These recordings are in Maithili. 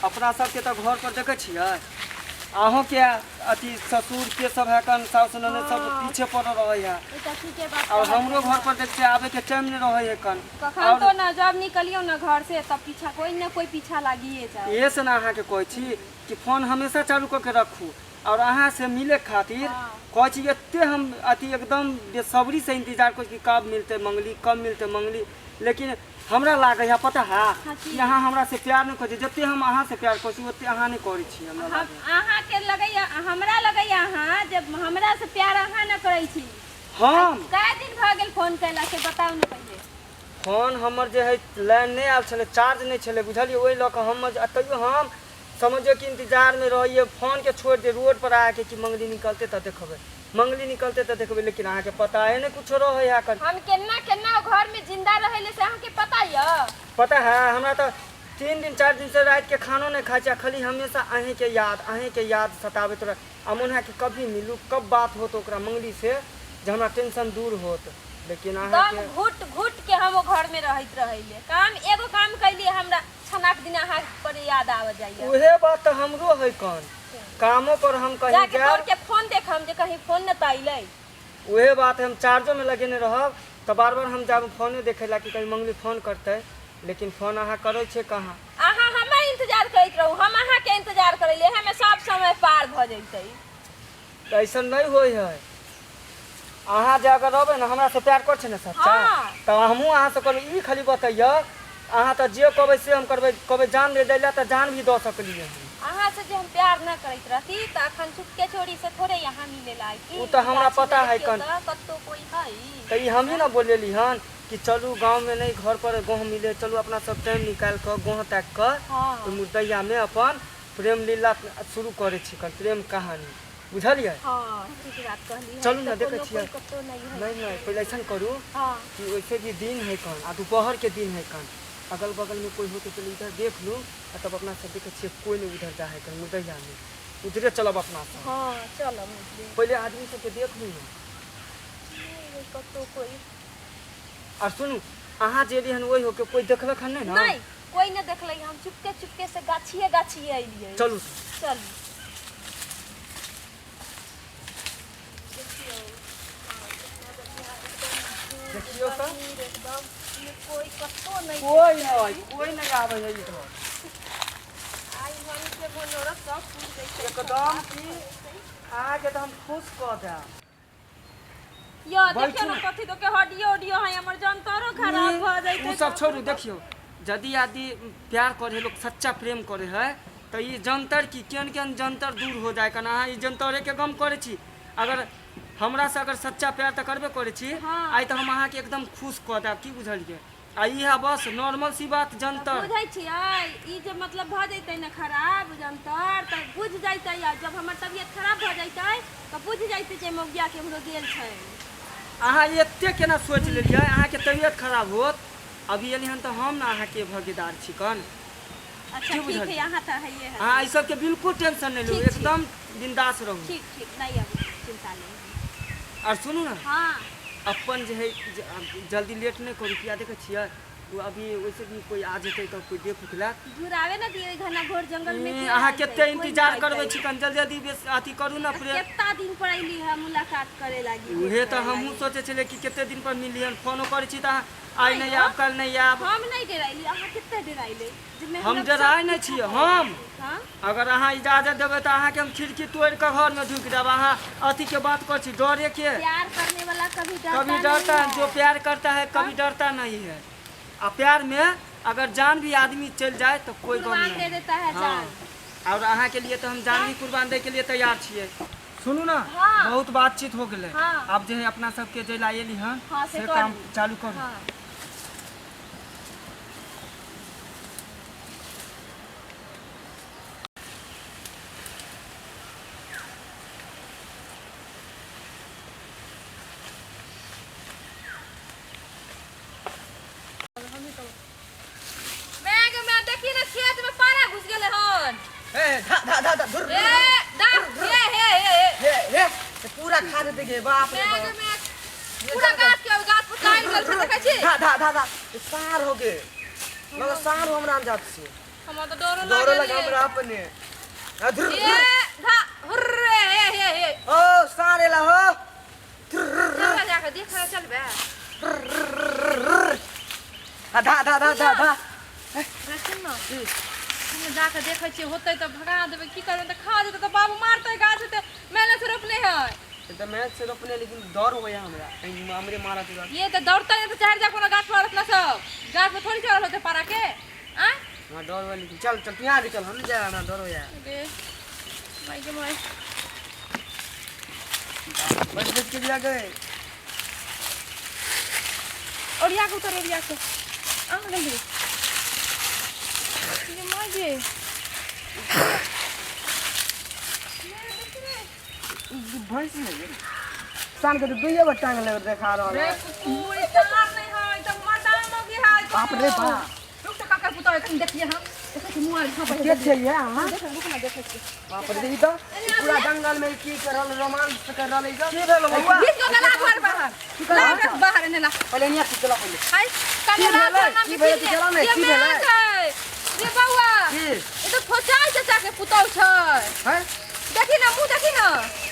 अपना सबके तऽ घर पर देखै छियै अहूँके अथी ससुर के सब है कन सासु ननद सब हाँ। पीछे पड़ल रहै है ई तऽ ठीके बात और कहलियै हमरो घर हँ। पर देखते आबे के टाइम नहीं रहे है कन कखन और तो न जब निकलियौ न घर से तब पीछा कोई न कोई पीछा लागिए जाए इहे से ना अहाँके कहै छी कि फोन हमेशा चालू कऽ के रखू और अहाँ से मिले खातिर हाँ। कहै छी एते हम अथी एकदम बेसब्री से इंतजार करै छी कि कब मिलते मंगली कब मिलते मंगली लेकिन हमरा लागै है पता है हाँ, की? कि अहाँ हमरा से प्यार नहीं करै छी जते हम अहाँ से प्यार करै छी ओते अहाँ नहीं करै छी हमरा हम लागै अहाँके लगैया हमरा लगैया अहाँ जब हमरा से प्यार अहाँ न करै छी हम कए दिन भऽ गेल फोन कैला से बताउ ने पहिले फोन हमर जे है लाइन नहि आयल छलै चार्ज नहि छलै बुझलियै ओहि लऽ कऽ हम आ तैयो हम समझियौ कि इंतजारमे रहियै फोनके छोड़ि दे रोड पर आके कि मंगली निकलतै तऽ देखबै मंगली निकलतै तऽ देखबै लेकिन अहाँके पताए नहि कुछो रहै है एखन हम केना केना घर में जिंदा रहैले से अहाँके पता यऽ पता है हमरा तऽ 3 दिन 4 दिन से रातिके खानो नहि खाइ छी आ खाली हमेशा अहीँके याद अहीँके याद सताबैत रहै आ मोन है कि कभी मिलू कब बात होत ओकरा मंगली से जे हमरा टेंशन दूर होत लेकिन दम अहाँके घुट घुट के हम ओ घर में रहैत रहैले काम एगो काम कैलिए हमरा छनाक दिन अहाँ पर याद आब जाइए उहे बात तऽ हमरो है कन कामो पर हम कहीं जाके तोड़ जायब के फोन देखम जे कहीं फोन न त अइलै उहे बात है हम चार्जो में लगेने रहब तऽ बार बार हम जाब फोने देखै ला कि कहीं मंगली फोन करतै लेकिन फोन अहाँ करै छियै कहाँ अहाँ हमर इंतजार करैत रहू हम अहाँके इंतजार करैले हमे सब समय पार भऽ जैतै तऽ ऐसन नहि होइ है अहाँ जे अगर रहबै ने हमरा से प्यार करै छै ने सच्चा हाँ। तऽ हमहूँ अहाँसँ करबै ई खाली बतैयौ अहाँ तऽ जे कहबै से हम करबै कहबै जान दे दै लए तऽ जान भी दऽ सकलियै हन अहाँ से जे हम प्यार न करैत रहती तऽ अखन चुपके चोरी से थोड़े यहाँ मिले ला आइती उ तऽ हमरा गाछी में पता है देखियौ कन। तऽ कतौ कोई है तऽ ई हमही ने बोलेली हन कि चलू गाँवमे नहि घर पर गाँव मिले चलू अपना सब टाइम निकालि कऽ गाँव ताकि कऽ हाँ। ओहि मुदैयामे अपन प्रेम लीला शुरू करै छी कन प्रेम कहानी बुझलियै हाँ ठीक बात कहली चलू ने, देखै छियै। कतौ नहीं है नहि नहि पहिले ऐसन करू हाँ कि वैसे भी दिन है कन आ दोपहर के दिन है कन अगल बगल में कोई हो तो चलू इधर देख लू आ तब अपना सब देखै छियै कोई नहीं उधर जा है कन मुदैया में उधरे चलब अपना सब हाँ चलब उधरे। पहिले आदमी सबके देख लू ने नहीं कतौ कोई आर सुनू अहाँ जे एलियै हन ओहि होके कोई देखलक हन नहि ने नहीं कोई न देखलै हम चुपके चुपके से गाछिए गाछिए अइलियै चलू चलू देखियौ तऽ एकदम ये कोई कतौ नहीं कोई नहीं कोई नहीं आबै है इधर आई मन के मनोरथ सब पूर जैतै एकदम की अहाँके तऽ हम खुश कऽ देब यो देखियौ बैठू। ने कथी तो के हड्डियो उड्डियो है हमर जंतरो खराब भऽ जैतै उ सब छोड़ू देखियौ यदि आदमी प्यार करे है लोग सच्चा प्रेम करे है तऽ ई जंतर की केहन केहन जंतर दूर हो जाए कन अहाँ ई जंतरे के गम करै छी अगर हमरा से अगर सच्चा प्यार तऽ करबे करै छी हाँ। आइ तऽ हम अहाँके एकदम खुश कऽ देब की बुझलियै आ ई है बस नॉर्मल सी बात जंतर बुझै छियै ई जे मतलब भऽ जैतै ने खराब जंतर तऽ बुझ जैतै आ जब हमर तबियत खराब भऽ जैतै तऽ बुझ जैतै जे मौगिया केम्हरो गेल छै अहाँ एते केना सोचि लेलियै अहाँके तबियत खराब होत अभी एलियै हन तऽ हम ने अहाँके भागीदार छी कन अच्छा की ठीक बुझल? है अहाँ तऽ हइए है अहाँ एहि सबके बिल्कुल टेंशन नहि लू ठीक छी। एकदम बिंदास रहू ठीक ठीक नहि अब चिंता लेब आओर सुनू ने हाँ अपन जे है जल्दी लेट नहि करू किया देखै छियै ओ अभी वैसे भी कोइ आ जेतै तऽ कोइ देख उख लेत घुरावे ना दिए घना घोर जंगल में के अहाँ आइतै, कते कोइ इंतजार नहि करबै अइतै। छी कन जल्दी जल्दी बेस अथी करू ने प्रे केत्ता दिन पर अइली है मुलाकात करे लागी उहे भेंट तऽ करे हमहूँ लागी। सोचै छलियै कि कते दिन पर मिलियन फोनो करै छी तऽ अहाँ आइ नहि आइयो? आयब काल्हि नहि आयब हम नहीं डराइली अहाँ कते डराइले जे हम मेहनत डराइ सब नहि किछु छियै, करै हम। छी। हाँ? अगर अहाँ इजाजत देबै तऽ अहाँके हम खिड़की तोड़ि कऽ घरमे ढुकि जायब अहाँ अथीके बात करै छी डरे के प्यार करने वाला कभी डरता कभी डरता नहीं है जो प्यार करता है कभी डरता नहीं है आ प्यार में अगर जान भी आदमी चल जाए तो कोई गम कुर्बान दे नहीं देता है हाँ जान और अहाँ के लिए तो हम जान भी कुर्बान दै के लिए तैयार छियै सुनू ना हाँ। बहुत बातचीत हो गेलै हाँ। आब जे है अपना सबके जे ला एली हन हाँ, से से कर काम ली। चालू करू हाँ मैं गे मैं देखी ना खेत में पारा घुस गेले हन ए धा धा धा धा धुर ए दा हे हे हे हे हे से पूरा खा देते गे बाप रे मैं गे बाप मैं पूरा गाछ के गाछ पर टाइल गेल छै देखै छी धा धा धा धा ई सार हो गे मतलब सार हो हमरा अंदाज से हमरा तऽ डरो डरो लागल लगा हमरा अपने आ, धुर, ए धा हुर्रे हे हे हे ओ सारे ला हो चल जाके देख चल बे आ धा धा धा धा धा रे सुन न सुन जाके देखै छियै होतै तऽ भगा देबै की करबै तऽ खा जेतै तऽ बाबू मारतै गाछ हेतै मेहनत से रोपने है तऽ मैच से रोपने लेकिन डर होइया हमरा कहीं हमरे मारत उरत ये तऽ दौड़तै नहि तऽ चढ़ि जा कोनो गाछ पर अपना सब गाछ पर थोड़ी चढ़ल होतै पारा के आँय हमरा डर होइया लेकिन चल चल तू यहाँ आके चल हम जा हमरा डर होइया रे माय गे माय बच बच के जा गए ओरिया के उतर ओरिया के आ जल्दी ये माय गे भैंस नहीं सान के तो दुइये गो टांग ले देखा रहल रे है कुकुर ई तार नहीं है ई तऽ मर्दान मौगी है बाप रे बाप। रुक तऽ काकर पुतोह कनी देखिए हम देखै छी मुँह आर झाँपै के छै ये अहाँ देख रुक ना देखै छी बाप रे ई तऽ पूरा जंगल में की कर रहल रोमांस कर रहल है की भेल बउआ घीच के गला घर बाहर ला ओकरा बाहर एने ला पहले निया चला पहले हाय की कने ला भेलै? नाम की के भेलै? की चला ने, ये की भेलै? मैच है रे बउआ की ई तऽ फोचाइ चाचा के पुतोह छै हैं देखी ना मुँह देखी ना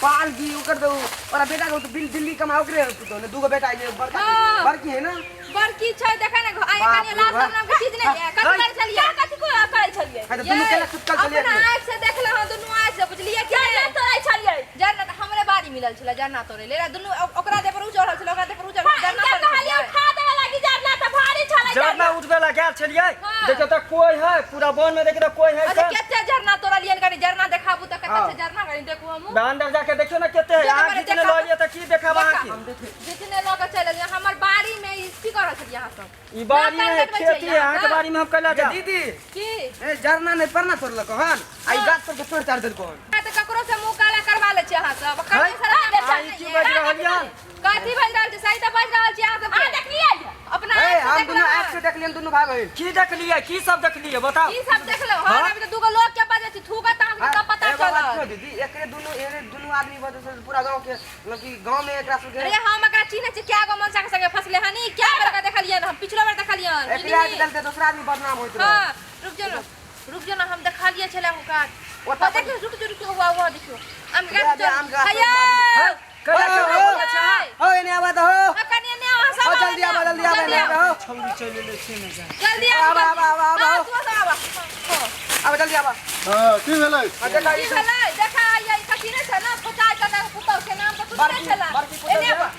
पाल की ओकर तो ओरा बेटा के तो बिल दिल्ली कमा ओकरे पुतोह ने दूगो बेटा है बड़का हाँ। बड़की है ना बड़की छै देखै ने आइ बाप कने रे लाल बाप। नाम के चीज नहि है कथी करै छलियै कथी को करै छलियै हाँ, तऽ दुनू केना सुतल छलियै अपना आँखि से देखल हँ दुनू आँखि से बुझलियै कि जरना तोड़ै छलियै जरना तऽ हमरे बाड़ी मिलल छलै जरना तोड़ै लेल दुनू ओकरा देह पर उ चढ़ल छलै ओकरा देह पर उ चढ़ल छलै, जरना तोड़ै छलियै खा देबे लागी जरना तऽ भारी छलै जरना उठबे ला गेल छलियै हाँ। देखियौ तऽ कोई है पूरा वन में देखियौ तऽ कोई है अच्छा कते जरना तोड़लियै कनी जरना देखाबू तऽ कते हाँ। छै जरना कनी देखू हमहूँ अंदर जाके देखियौ ना कते है जो अहाँ हमारे घिचने देखा- लऽ एलियै तऽ की देखाब अहाँके जितने लऽ के चलि एलियै हमर बाड़ी में ई की कर रहल छलियै अहाँ सब ई बाड़ी नाक में कान कटबै खेती है छियै अहाँके अहाँ बाड़ी में हम कैला जा दीदी की ए जरना नहीं परना तोड़लक हन आ ई गाछ सबके तोड़ ताड़ देलको हन तऽ ककरो से मुंह काला करवा लै छियै अहाँ सब हैं? ककरो से आ, ई की बाजि रहल यऽ? कथी बाजि रहल छै सही तऽ बाजि रहल छी अहाँ सब अहाँ देखलियै अपना ए आँखि से हम दुनू देखलहुँ आँख से देखलियन दुनू भाई बहिन की देखलियै की सब देखलियै बताउ की सब देखलहुँ हँ हाँ? अभी तऽ दूगो लोग के बजै छी थूकत अहाँ सबके तब पता एगो बात चलत सुनो दीदी एकरे दुनू एकरे दुनू आदमी वजह से पूरा गांव के मतलब कि गांव में एकरा सबके अरे हम एकरा चिन्है छी क्या गो मनसा के संगे फसले हनी क्या बेर एकरा देखलियन हम पिछलो बेर देखलियन एकरा के बुझलिही? चलते दूसरा आदमी बदनाम होइत रहे हाँ रुक जाओ ना रुक जाओ ना हम देखलिए छले हुनका ओतऽ ओ देखियो रुक जाओ रुक जाओ हुआ हुआ देखियो आम के दे, गाछ दे, आम के गाछ हैया हैं? कैला ओ, केना ओ, बोलै छै अहाँ? हो एने आवा दहो आ कनी एने आवा सब हो आवा, जल्दी आवा जल्दी आवा एने आवा हो छौरी चलि एलै से नहि जाने जल्दी आवा आवा, आवा, आवा, आवा। हाँ, तू सब आवा हाँ। आवा जल्दी आवा हाँ की भेलै आ देखा की ई भेलै देखा आइया ई कथी नहि छै ने फोचाइ काका के पुतौह के नाम तऽ सुनने बड़की- छला बड़की पुतौह एने आवा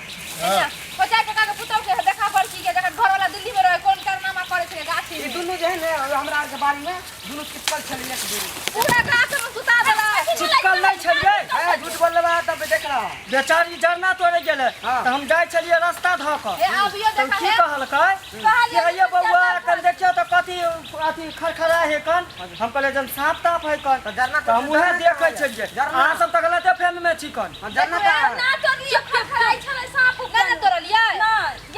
एने आ। फोचाइ काका के पुतौह के देखा बड़की के जखन घरवाला दिल्ली में रहे कोन कारनामा करै छलै गाछी ई में दुनू जे है ने हमरा आर के बाड़ी में दुनू चिपकल छलै एक दुनू पूरा गाछ में सुता देलक चिपकल नहि छलियै ए झूठ बोलले बा तब देख रहा बेचारी जरना तोड़े गेलै हाँ। तऽ हम जाइ छलियै रास्ता धऽ कऽ हे अबियो तऽ देखा की हे कहलकै कहलियै कि हैया बौआ जरना एखन देखियौ तऽ कथी अथी खरखरा है कन हम कहलियै जन साँप ताप है कन तऽ जरना तऽ हम उएह देखै छलियै जरना अहाँ सब तऽ गलते फहमी में छी कन हाँ, जरना का ना तोड़लियै खरखराइ छलै साँप नहि ने तोड़लियै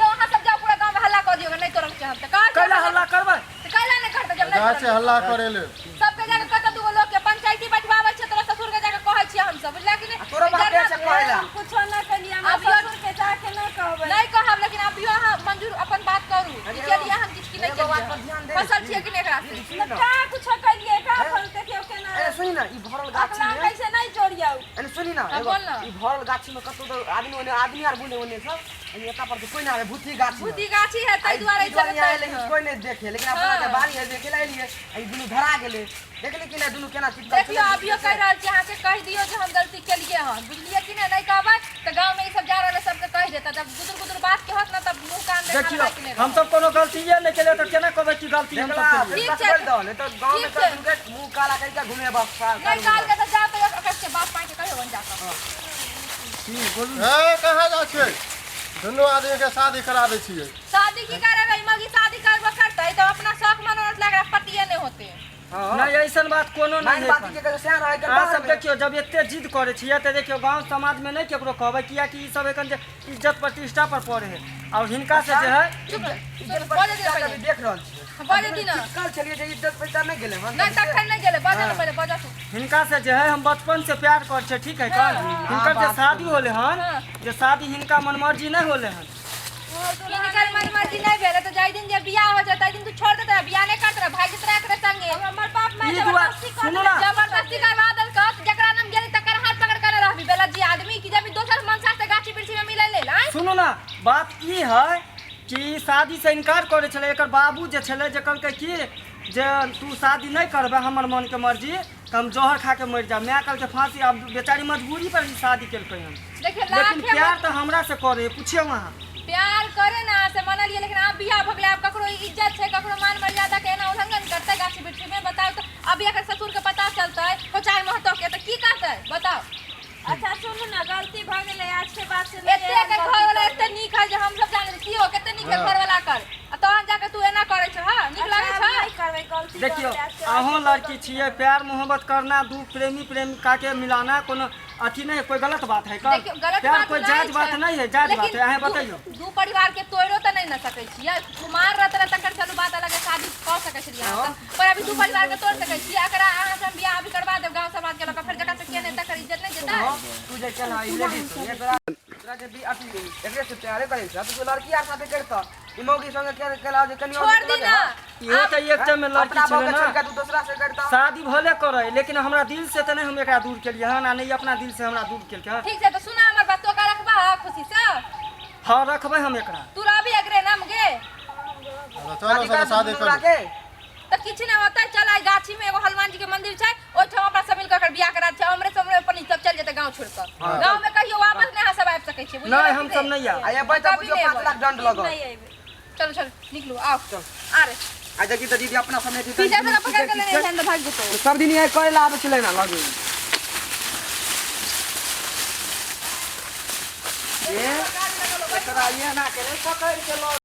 यौ अहाँ सब जाउ पूरा गाँव में हल्ला कऽ दियौ नहि तोड़ल छै हम तऽ कहाँ कैला हल्ला करबै तऽ कैला नहि करतै जब नहि गाछ तोड़लियै हल्ला करै ले सबके जाके कतऽ दूगो लोग के पंचायती बैठवाबै छै तोरा ससुर के जाके कहै छियै हमसब बुझला कि नहि आ तोरो बाप के छै कहैला कुछो नहि कलियै हमरा ससुर के जाके नहि कहबै नहि कहब लेकिन अभियो अहाँ मंजूर अपन बात करू कि केलियै हम किछु कि नहि एगो बात पर ध्यान केलियै दे। फसल छियै कि नहि एकरा से सुनी ना का कुछो कलियै का फल देखियौ केना अरे सुनी ना ई भरल गाछी में कैसे नहि जोड़ियौ अरे सुनी ना हाँ, एगो बोल ना। ई भरल गाछी में कतौ तो आदमी ओने आदमी आर बुने ओने सब आ एता पर तो कोई ना आवे भूती गाछी भूती गाछी है ताहि दुआरे ई दुआरे सब यहाँ आएल, लेकिन कोई नहीं देखे लेकिन अपना के हाँ। बाड़ी है देखे ला एलिए आ ई दुनू धरा गेलै देखली कि नहीं दुनू केना चिपकल देखियौ अभियो कहि रहल छी अहाँके कहि दियौ जे हम गलती केलियै हन बुझलियै कि नहि नहि कहबै तऽ गाँवमे ई सब जा रहल है सबके कहि देता जब गुदुर गुदुर बात के होत ना तब मुंह कान देखा देखियौ लेबै कि नहि हम सब कोनो गलतीये नहि केलियै तऽ केना कहबै कि गलती हम देखला सब केलियै ठीक ठीक छै। छै दो नहीं तो गांव में ठीक तो छै। दुनू के मुंह काला करके घूमे बस नहीं काल के तऽ जा तऽ ओकर के बाप पाइ के कहियो बन जा कऽ ए कहाँ जाइ छियै दुनू आदमी के शादी करा दै छियै शादी की करेबै मगी शादी करबो करतै तऽ अपना शौक मनोरथ लग रहा पतिये नहि होते नहि ऐसन बात कोनो माइन नहि है बात के कहियो सियान रहे के अहाँ सब देखियौ जब एते जिद करै छियै तऽ देखियौ गाँव समाजमे नहि केकरो कहबै कियाकि ई सब एखन जे इज्जत प्रतिष्ठा पर पड़े है और हिनका से जे है चुप रह इज्जत बजे प्रतिष्ठा दिना के भी देख रहल छियै बजे दिना चिपकल छलियै जे इज्जत प्रतिष्ठा नहि गेलै हन नहि तखन नहि गेलै बजे ने पहिले बजऽ तू हिनका से जे है हम बचपन से प्यार कर छियै ठीक है कन हिनकर जे शादी होले हन हाँ। जे शादी हिनका मनमर्जी नहि होले हन हिनकर मन मर्जी नहीं भेल त जाहि दिन जे बियाह हो जाता दिन तू छोड़ देता, बियाह नहीं करत रह, भाग जतरा एकरे संगे। हमर बाप माय ई दुआ- जबरदस्ती कर सुनू ना। जबरदस्ती करवा देलक त जकरा नाम गेली तकर हाथ पकड़ के रहबी बेला जी आदमी की जब दोसर मनसा से गाछी वृक्षी में मिले लेल आय। सुनू ना, बात ई है कि शादी से इनकार करै छलै एकर बाबू जे छलै, जे कहलकै कि जे तू शादी नहि करबै हमर मनके मर्जी तऽ हम जहर खा के मरि जायब। माय कहलकै फांसी। आब बेचारी मजबूरी पर ई शादी केलकै हन। देखियौ, लेकिन लाखे प्यार तऽ हमरा से करे, पूछियौ अहाँ। प्यार करे ना से मनलिए, लेकिन आब बियाह भऽ गेलै, आब ककरो इज्जत छै, ककरो मान मर्यादा के एना उल्लंघन करतै गाछी वृक्षी में? बताओ तऽ। अभी एकर ससुर के पता चलतै, कोचाई महतो के, तऽ की कहतै बताओ? अच्छा सुनू ना, गलती भऽ गेलै, आज के बाद से नहि एते एहन के गलती घर वाला करबै। एते नीक है जे हम सब जानै छी हो कते नीक है घर वाला कर, आ तहन जाके तू एना करै छ? हां, नीक अच्छा, लागै आब छ? नहि करबै गलती। भऽ देखियौ, गेलै, आज के बाद अहूँ से लड़की छियै, प्यार मोहब्बत करना, दू प्रेमी प्रेमिका के मिलाना कोनो अथी नहीं है, कोई गलत बात है का? देखियौ, गलत प्यार बात कोई नहि जायज बात छै। नहीं है, जायज बात लेकिन है। अहाँ बतैयौ। दू परिवार के तोड़ो तऽ नहि न सकै छियै। कुमार रहत रह तकर चलू बात अलग है, शादी कऽ सकै छलियै अहाँ सब, पर अभी दू परिवार के तोड़ सकै छियै? एकरा अहाँ से हम बियाह अभी करवा देब गाँव समाज के लऽ कऽ, फेर जकरा से केने तकर इज्जत नहि जेतै? तू जे केना ई लेडीज ये तोरा तोरा के भी अथी एकरे से प्यारे करै छ, तू लड़की आर साथे करत, ई मौगी संगे के केला जे कनी और छोड़ दी ना। इहो तऽ एक टाइम में लड़की अपना छलै बाप के छोड़ ना। के तू दोसरा से करता। शादी भले करे, लेकिन हमरा दिल से तऽ नहि हम एकरा दूर केलियै हन, आ नहि अपना दिल से हमरा दूर केलकै हन। ठीक छै, तऽ सुना हमर बात, तो का रखबा खुशी से? हाँ, रखबै हम एकरा। तू रहबी अगरे नाम गे? चलो सब शादी करू। के तऽ किछु नहि होतै। चल, आइ गाछी में एगो हनुमान जी के मंदिर छै, ओहिठाम अपना सब मिलकर एकर बियाह करा छै। हमरे सब अपन ई सब चल जेतै गाँव छोड़ कऽ। गाँव में कहियो वापस नहि अहाँ सब आबि सकै छियै, बुझलियै नहि, कि हम सब नहि आयब। आ ये बैठा कभी बुझियो नहि 5 लाख दंड लगत। नहि अयबै। चलो चलो, निकलू, आओ अरे। आ देखी तऽ दीदी अपना समय पीछा से ना पकड़ के लेने छै तऽ भागि जेतौ। सब दिन ये करे ला आबै छलै ना लगे ये एकरा ये ना करे पकड़ के लो।